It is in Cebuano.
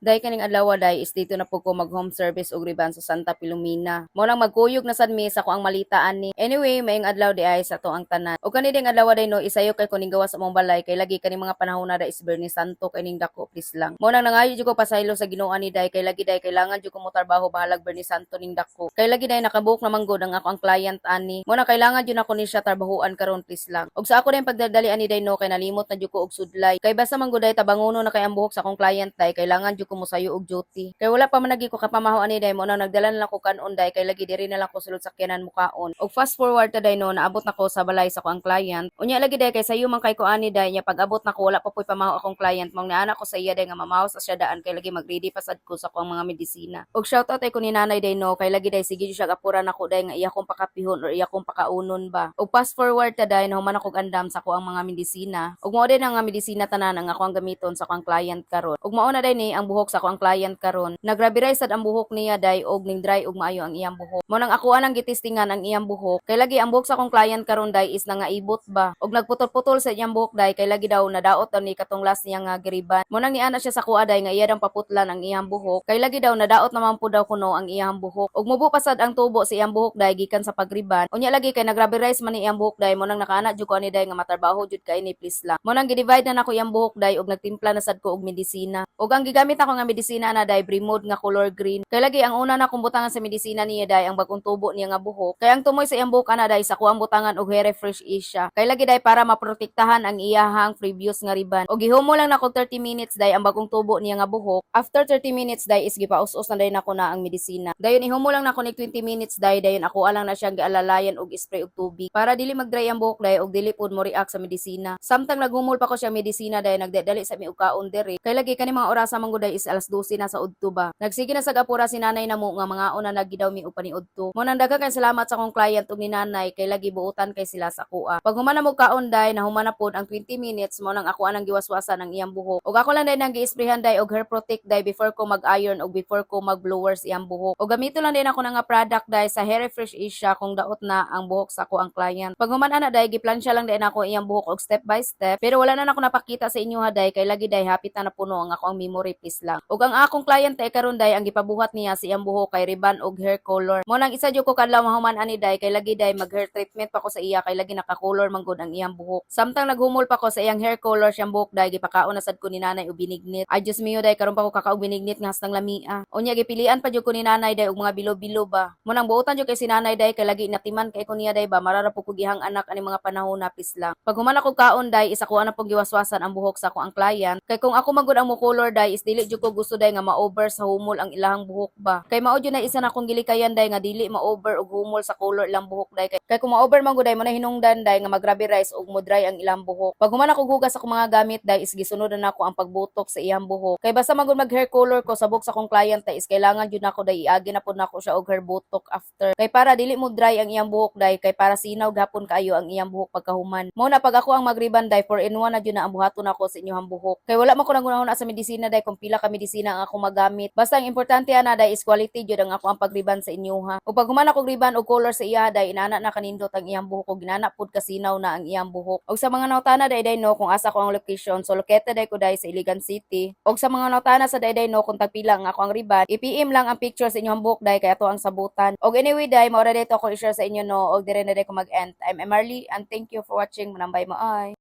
Day, kaning adlaw day is dito na po ko mag home service og riban sa Santa Filomena. Mo nang magkuyog na sad mi sa ko ang malita ani. Anyway, maayong adlaw di ay sa ato ang tanan. Og kani ding adlaw day no, isayo kay kuning gawas sa among balay kay lagi kaning mga panahon na da is Biyernes Santo kay ning dako, please lang. Mo nang nangayo jud ko pasaylo sa Ginoo ani day kay lagi day kailangan jud ko mo trabaho bahalag Biyernes Santo ning dako. Kay lagi day nakabuok naman gud ang ako ang client ani. Mo nang kailangan jud ako ni siya trabahuan karon, please lang. Og sa ako din pagdadali ani day no, kay nalimot na jud ko og sudlay. Kay basta man gud day tabangono na kay ang buhok sa akong client day, kailangan jud ko mosayo og duty. Kay wala pa man lagi ko kapamaho ani day, mo nang nagdala na lang ko kanon day kay lagi diri na lang ko sulod sakyanan mukaon. Og fast forward ta day no, naabot na ko sa balay sa ko ang client. Unya lagi day kay sayo man kay ko ani day nya pag abot na ko wala pa po'y pamaho akong client, mong naana ko sa iya day nga mamaho sa siya daan kay lagi magready pa sad ko sa ko ang mga medisina. Og shout out ay ko ni nanay day no, kay lagi day sige jud siya apura nako day nga iya kong pakapihon or iya kong pakaunon ba. Og fast forward ta day, nahuman ako andam sa ko ang mga medisina. Og mao din ang nga medisina tanan ang ako ang gamiton sa ko ang client karon. Og mao na day ni ang buhok sa ko ang client karon. Nagrabe sad ang buhok niya day og ning dry og maayo ang iyang buhok. Mo nang ako anang gitestingan ang iyang buhok. Kay lagi ang buhok sa akong client karon day is nangaibot ba. Og nagputol-putol sa iyang buhok day kay lagi daw nadaot daw ni katong last niya nga giriban. Mo nang niana siya sa kuha day nga iya dang paputlan ang iyang buhok. Kay lagi daw nadaot naman po daw kuno ang iyang buhok. Og mubo pa sad ang tubo sa iyang buhok day gikan sa pagriban. Unya lagi kay nagrabe-rise man ni iyang buhok day, mo nang nakaana jud ko ani day nga matrabaho jud kay ni, please lang. Mo nang gidivide na nako iyang buhok day og nagtimpla na sad ko og medisina. Og ang gigamit ako nga medisina na day Brimod nga color green. Kay lagi ang una na kong butangan sa medisina niya day ang bagong tubo niya nga buhok. Kay ang tumoy sa iyang buhok ana day sa kuang butangan og hair refresh isya. Kay lagi day para maprotektahan ang iyahang previous nga riban. Og gihumo lang nako 30 minutes day ang bagong tubo niya nga buhok. After 30 minutes day is gipaus-us na day nako na ang medisina. Dayon ihumo lang nako nig 20 minutes day, dayon ako lang na siyang gialalayan og spray og tubig para dili mag-dry ang buhok day og dili pud mo react sa medisina. Samtang naghumol pa ko siya medisina day, nagdadali sa mi og kaon diri. Kay lagi kani mga orasa man gud day is alas 12 na sa udto ba. Nagsige na sa gapura si nanay namo nga mga una naggidaw mi og paniudto. Mo nang daghan kay salamat sa akong client ug ni nanay kay lagi buotan kay sila sa kuha. Pag human na mo kaon day, nahuman na pod ang 20 minutes, mo nang ako anang giwaswasan ang iyang buhok. Ug ako lang day nang gi-sprayhan day og hair protect day before ko mag-iron og before ko mag-blowers iyang buhok. Og gamito lang din ako na nga product day sa Hair Refresh Asia kung daot na ang buhok sa ako ang client. Pag human ana day, giplansya lang din ako iyang buhok og step by step. Pero wala na nako napakita sa inyo ha day kay lagi day hapit na napuno ang ako ang memory, please lang. Ug ang akong client ay karon day ang gipabuhat niya sa iyang buhok kay riban og hair color. Mo nang isa jud ko kadlaw mahuman ani day kay lagi day mag hair treatment pa ko sa iya kay lagi naka-color man gud ang iyang buhok. Samtang naghumol pa ko sa iyang hair color siyang buhok day, gipakaon na sad ko ni nanay og binignit. Ay Diyos mio day, karon pa ko kakaog binignit nga hastang lamia. Unya gipilian pa jud ko ni nanay day og mga bilo-bilo ba. Mo nang buotan jud kay si nanay day kay lagi natiman kay ko niya day ba, marara po ko gihang anak ani mga panahon na, please lang. Pag human ako kaon day, isa ko ana pong giwaswasan ang buhok sa ako ang client. Kay kung ako magud ang mo color day is dili jud ko gusto day nga ma-over sa humol ang ilahang buhok ba. Kay mao jud na isa na akong gilikayan day nga dili ma-over og humol sa color ilang buhok day. Kay kung ma-over man gud day mo na hinungdan day nga magrabe rice og mo dry ang ilang buhok. Pag human ako hugas ako mga gamit day is gisunod na nako ang pagbutok sa iyang buhok. Kay basta man gud mag hair color ko sa buhok sa akong client day is kailangan jud nako day iagi na pud nako siya og hair botox after. Kay para dili mo dry ang iyang buhok day kay para sinaw gapon kaayo ang iyang buhok pagkahuman. Mo na pag ako ang magriban day, 4 in 1 na jud na ang buhaton nako sa inyong buhok. Kay wala man ko nagunahon sa medisina day kung pila ka medisina ang ako magamit. Basta ang importante ana day is quality jud ang ako ang pagriban sa inyo ha. Ug pag human ako riban og color sa iya day, inana na kanindot ang iyang buhok ug ginana pud kasinaw na ang iyang buhok. Og sa mga nautana day day no kung asa ko ang location, so located day ko day sa Iligan City. Og sa mga nautana sa day day no kung tagpila ang ako ang riban, i-PM lang ang picture sa inyong buhok day kay ato ang sabutan. Og anyway day, mao ra dito ako i-share sa inyo no, og dire na day ko mag-end. I'm Emerly and thank you for watching. Manambay mo ay.